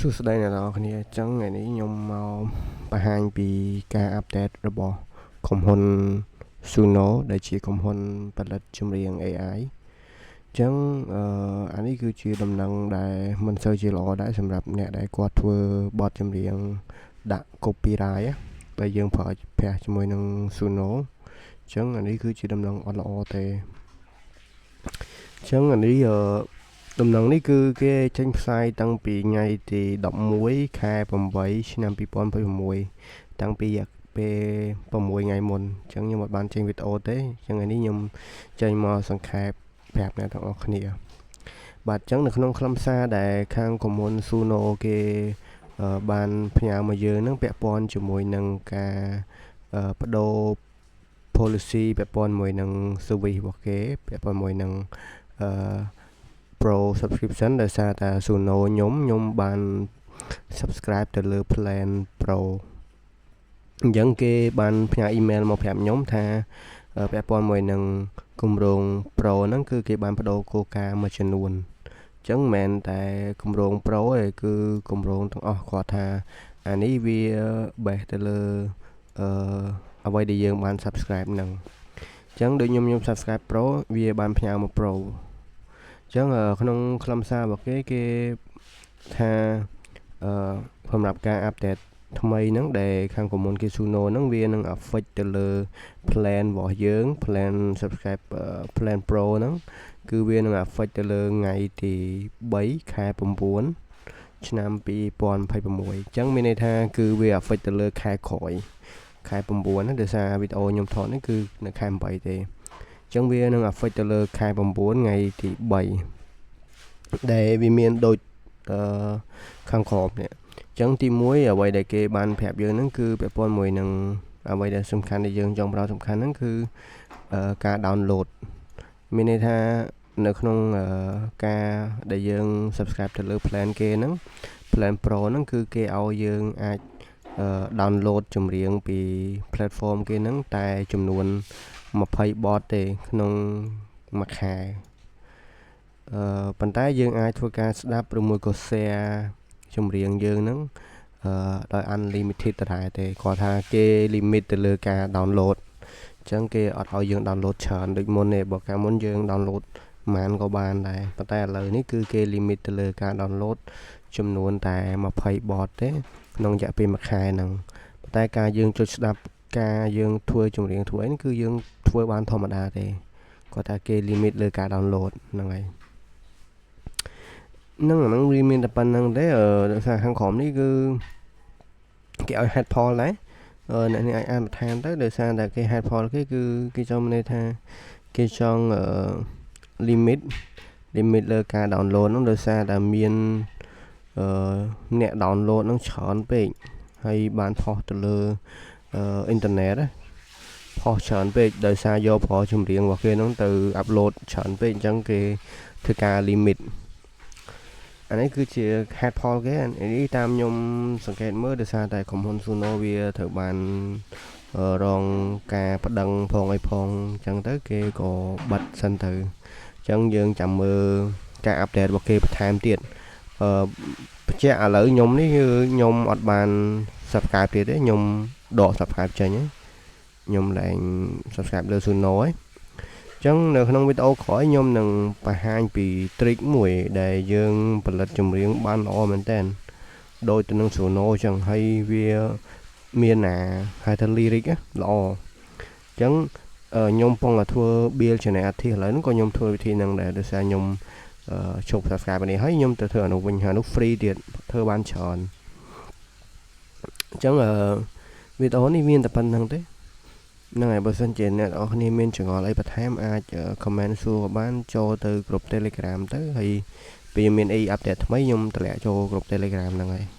សួស្តីអ្នកទាំងអស់គ្នាអញ្ចឹងថ្ងៃនេះខ្ញុំមកបង្ហាញពីការ update របស់ក្រុមហ៊ុន Suno ដែលជាក្រុមហ៊ុនផលិតចម្រៀង AI អញ្ចឹងអឺអានេះគឺជាដំណឹងដែលមិនសូវជាល្អដែរសម្រាប់អ្នកដែលគាត់ធ្វើបទចម្រៀងដាក់ copyright ដែលយើងប្រើប្រាស់ជាមួយនឹង Suno អញ្ចឹងអានេះគឺជាដំណឹងអត់ល្អទេអញ្ចឹងអានេះអឺដំណឹងនេះគឺគេចេញផ្សាយតាំងពីថ្ងៃទី11ខែ8ឆ្នាំ2026តាំងពីពេល6ថ្ងៃមុនអញ្ចឹងខ្ញុំអត់បានចេញវីដេអូទេអញ្ចឹងថ្ងៃនេះខ្ញុំចេញមកសង្ខេបប្រាប់អ្នកទាំងអស់គ្នាបាទអញ្ចឹងនៅក្នុងខ្លឹមសារដែលខាងក្រុមហ៊ុន Suno គេបានផ្ញើមកយើងនឹងពាក់ព័ន្ធជាមួយនឹងការបដូរ policy ពាក់ព័ន្ធមួយនឹង service របស់គេពាក់ព័ន្ធមួយនឹងអឺ Pro subscription ដោយសារតែ Suno ខ្ញុំខ្ញុំបាន subscribe ទៅលើ plan Pro អញ្ចឹងគេបានផ្ញើ email មកប្រាប់ខ្ញុំថាពាក់ព័ន្ធមួយនឹងគម្រោង Pro ហ្នឹងគឺគេបានប្ដូរគោលការណ៍មួយចំនួនអញ្ចឹងមិនមែនតែគម្រោង Pro ទេគឺគម្រោងទាំងអស់គាត់ថាអានេះវា base ទៅលើអឺអ្វីដែលយើងបាន subscribe ហ្នឹងអញ្ចឹងដូចខ្ញុំខ្ញុំ subscribe Pro វាបានផ្ញើមក Pro អញ្ចឹងក្នុងខ្លឹមសាររបស់គេគេថាអឺសម្រាប់ការ update ថ្មីហ្នឹងដែលខាងក្រុមហ៊ុនគេ Suno ហ្នឹងវានឹង affect ទៅលើ plan របស់យើង plan subscribe plan Pro ហ្នឹងគឺវានឹង affect ទៅលើថ្ងៃទី3ខែ9ឆ្នាំ2026អញ្ចឹងមានន័យថាគឺវា affect ទៅលើខែក្រោយខែ9ណាដោយសារវីដេអូខ្ញុំថតនេះគឺនៅខែ8ទេអញ្ចឹងវានឹង affect ទៅលើខែ9ថ្ងៃទី3ដែលវាមានដូចអឺខាងក្រោមនេះអញ្ចឹងទី1អ្វីដែលគេបានប្រាប់យើងហ្នឹងគឺពាក់ព័ន្ធមួយនឹងអ្វីដែលសំខាន់ដែលយើងចង់ប្រើសំខាន់ហ្នឹងគឺការ download មានន័យថានៅក្នុងការដែលយើង subscribe ទៅលើ plan គេហ្នឹង plan Pro ហ្នឹងគឺគេឲ្យយើងអាច download ចម្រៀងពី platform គេហ្នឹងតែចំនួន20បទទេក្នុងមួយខែអឺប៉ុន្តែយើងអាចធ្វើការស្ដាប់ឬមួយក៏ share ចម្រៀងយើងហ្នឹងអឺដោយ unlimited ដដែលទេគាត់ថាគេ limit ទៅលើការ download អញ្ចឹងគេអត់ឲ្យយើង download ច្រើនដូចមុនទេបើកាលមុនយើង download ប៉ុន្មានក៏បានដែរប៉ុន្តែឥឡូវនេះគឺគេ limit ទៅលើការ download ចំនួនតែ20បទទេក្នុងរយៈពេលមួយខែហ្នឹងប៉ុន្តែការយើងចុចស្ដាប់ការយើងធ្វើចម្រៀងធ្វើអីគឺយើងធ្វើបានធម្មតាទេគាត់ថាគេ limit លើការ download ហ្នឹងហើយហ្នឹងអាហ្នឹងវាមានតែប៉ុណ្្នឹងទេដោយសារខាងក្រោមនេះគឺគេឲ្យ head poll ដែរអ្នកនេះអាចអានបន្ថែមទៅដោយសារតែគេ head poll គេគឺគេចង់មានន័យថាគេចង់ limit លើការ download ហ្នឹងដោយសារតែមានអឺអ្នក download ហ្នឹងច្រើនពេកហើយបានផុសទៅលើអ៊ីនធឺណិតណាផុសច្រើនពេកដោយសារយកប្រចម្រៀងរបស់គេហ្នឹងទៅ upload ច្រើនពេកអញ្ចឹងគេធ្វើការ limit អានេះគឺជា head poll គេអានេះតាមខ្ញុំសង្កេតមើលដោយសារតែក្រុមហ៊ុន Suno វាត្រូវបានរងការប្តឹងផងអីផងអញ្ចឹងទៅគេក៏បិទសិនទៅអញ្ចឹងយើងចាំមើលការ update របស់គេបន្ថែមទៀតអឺបញ្ជាក់ឥឡូវខ្ញុំនេះគឺខ្ញុំអត់បាន subscribe ទៀតទេខ្ញុំដក subscribe ចេញខ្ញុំលែង subscribe លើ Suno ហើយចឹងនៅក្នុងវីដេអូក្រោយខ្ញុំនឹងបង្ហាញពី trick មួយដែលយើងផលិតចម្រៀងបានល្អមែនតើដូចទៅនឹង Suno ចឹងហើយវាមានអាហៅថា lyric ល្អអញ្ចឹងខ្ញុំពងតែធ្វើ build channel artist ឥឡូវហ្នឹងក៏ខ្ញុំធ្វើវិធីហ្នឹងដែរដោយសារខ្ញុំឈប់ subscribe នេះហើយខ្ញុំទៅធ្វើអានោះវិញហើយនោះ free ទៀតធ្វើបានច្រើនអញ្ចឹងអឺវីដេអូនេះមានតែប៉ុណ្្នឹងទេហ្នឹងហើយបើសិនជាអ្នកទាំងអស់គ្នាមានចម្ងល់អីបន្ថែមអាច comment សួរក៏បានចូលទៅក្រុម Telegram ទៅហើយពេលមានអី update ថ្មីខ្ញុំតម្លាក់ចូលក្រុម Telegram ហ្នឹងហើយ។